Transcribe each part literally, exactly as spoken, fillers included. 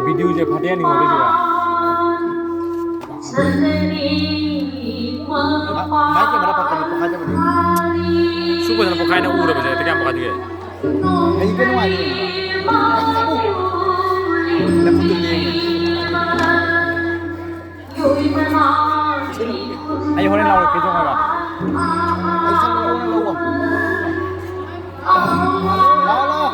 ꯚꯤꯗꯤꯑꯣꯁꯦ ꯐꯥꯗꯦ ꯌꯥꯅꯤꯡꯉꯣ ꯑꯗꯨꯏꯁꯨ꯫ ꯃꯥꯏꯛꯀꯤ ꯃꯔꯛ ꯄꯥꯛꯀꯅꯨ, ꯄꯣꯛꯈꯥꯏꯗꯕꯅꯤ꯫ ꯁꯨꯛ ꯐꯖꯅ ꯄꯣꯛꯈꯥꯏꯅ ꯎꯔꯕꯁꯦ ꯍꯦꯛꯇ ꯀꯌꯥꯝ ꯄꯣꯛꯈꯥꯏꯗꯒꯦ? ꯑꯩ ꯀꯩꯅꯣ ꯍꯥꯏꯌꯦ꯫ ꯂꯐꯨꯠꯇꯨ ꯂꯦꯡꯉꯦ꯫ ꯑꯩ ꯍꯣꯔꯦꯟ ꯂꯥꯎꯔꯛꯀꯦ ꯆꯪꯉꯒ꯫ ꯑꯩ ꯆꯪꯉꯒ ꯍꯣꯔꯦꯟ ꯂꯧꯑꯣ꯫ ꯂꯥꯛꯑꯣ, ꯂꯥꯛꯑꯣ꯫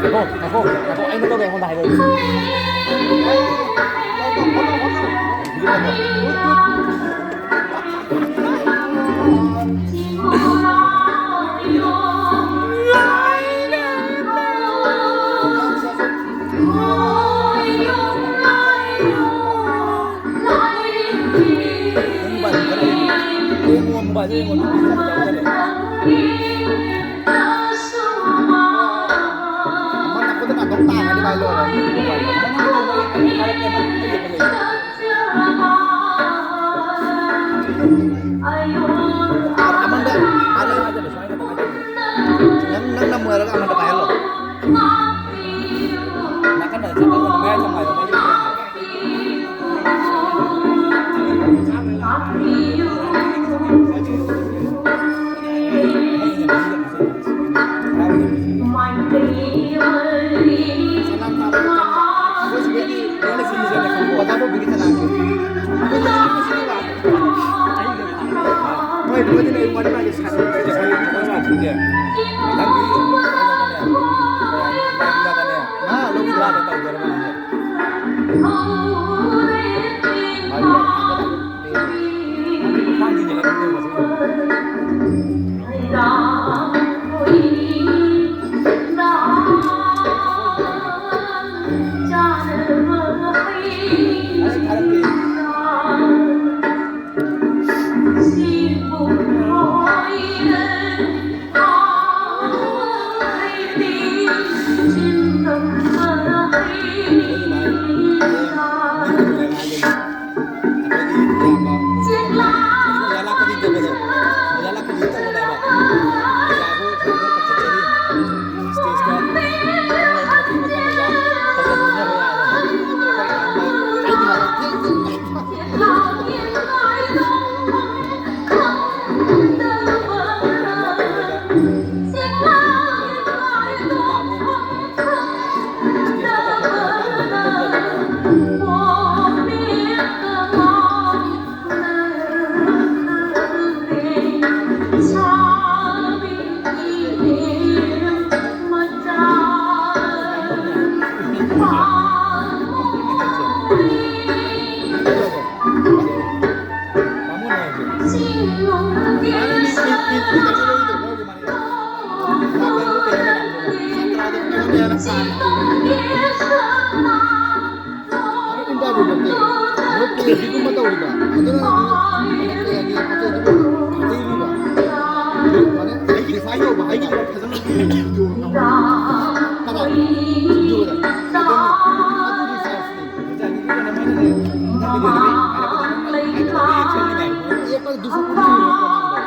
ꯉꯥꯏꯈꯣ, ꯉꯥꯏꯈꯣ, ꯉꯥꯏꯈꯣ, ꯑꯩꯅ ꯇꯧꯒꯦ, ꯑꯩꯉꯣꯟꯗ ꯍꯥꯏꯔꯛꯑꯣ꯫ ꯑꯃꯗ, ꯑꯗ, ꯅꯪ, ꯅꯪ ꯅꯝꯃꯨ ꯍꯥꯏꯔꯒ ꯑꯃꯗ ꯄꯥꯏꯍꯜꯂꯣ꯫ ꯑꯗꯨꯅ ꯑꯩ ꯋꯥꯔꯤ ꯃꯥꯒꯤ ꯁꯥꯟꯅꯕ ꯅꯪꯒꯤ ꯀꯩꯅꯣꯗꯅꯦ, ꯂꯧꯕꯤꯔꯥꯗ ꯇꯧꯗꯣꯔꯕꯅꯤꯅꯦ꯫ ꯏꯟꯇꯔꯚ꯭ꯌꯨ ꯅꯠꯇꯦ, ꯃꯣꯏ ꯄꯤ ꯑꯩꯆ ꯗꯤꯒꯨꯝꯕ ꯇꯧꯔꯤꯕ, ꯑꯗꯨꯅ ꯀꯩ ꯍꯥꯏꯅꯤ, ꯄꯣꯠ ꯆꯩꯗꯨꯕꯨ ꯍꯥꯏꯔꯤꯕ꯫ ꯃꯥꯅꯦ, ꯑꯩꯒꯤ ꯐꯥꯏꯜ ꯌꯧꯕ, ꯑꯩꯒꯤ ꯐꯖꯅ ꯌꯣꯟꯉꯝꯃꯣꯏ꯫ ꯀꯗꯥꯏ? ꯌꯣꯜꯂꯦ꯫ ꯑꯗꯨꯅꯤ, ꯑꯗꯨꯒꯤ ꯁꯥꯏꯖꯅꯤ꯫ ꯌꯦꯛꯄꯗꯨꯁꯨ ꯎꯠꯇ꯭ꯔꯤꯕ ꯃꯃꯥꯡꯗ꯫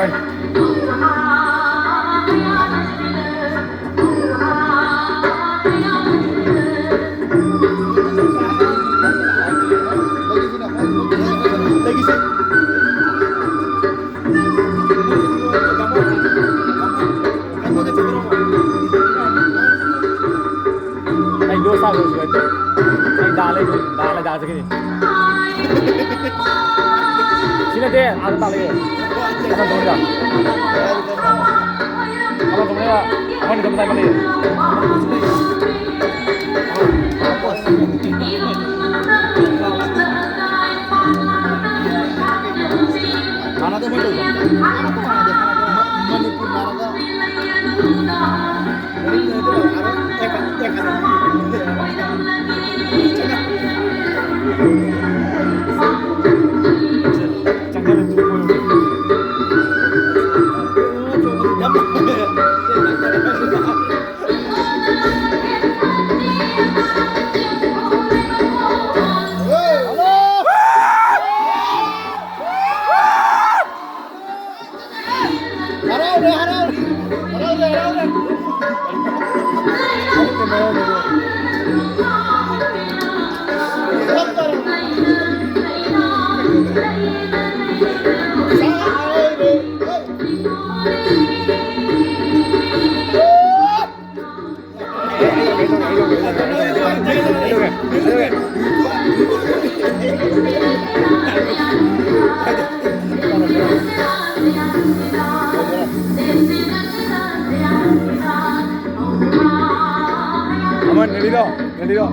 ꯑꯩ ꯗꯣꯁ ꯆꯥꯕꯗꯁꯨ ꯂꯩꯇꯦ꯫ ꯑꯩ ꯗꯥꯜ ꯂꯩ, ꯗꯥꯜ ꯂꯩ, ꯗꯥꯜ ꯆꯠꯈꯤꯅꯤ꯫ ꯁꯤ ꯅꯠꯇꯦ, ꯑꯥꯗ ꯇꯥ ꯂꯩꯌꯦ꯫ ꯀꯃꯥꯏ ꯇꯧꯅꯤ? ꯀꯃꯥꯏ ꯇꯧꯅꯤ? ꯑꯩꯈꯣꯏꯅ ꯀꯃꯥꯏ ꯇꯧꯅꯤ? ꯃꯥꯟꯅꯗꯦ, ꯃꯣꯏ ꯇꯧꯕ꯫ ꯃ-, ꯃꯅꯤꯄꯨꯔ ꯃꯥꯟꯅꯗꯦ꯫ ꯍꯔꯥꯎꯔꯦ, ꯍꯔꯥꯎꯔꯦ꯫ ꯍꯔꯥꯎꯔꯦ, ꯍꯔꯥꯎꯔꯦ꯫ ꯑꯃ ꯅꯦꯂꯤꯗꯣ, ꯅꯦꯂꯤꯗꯣ꯫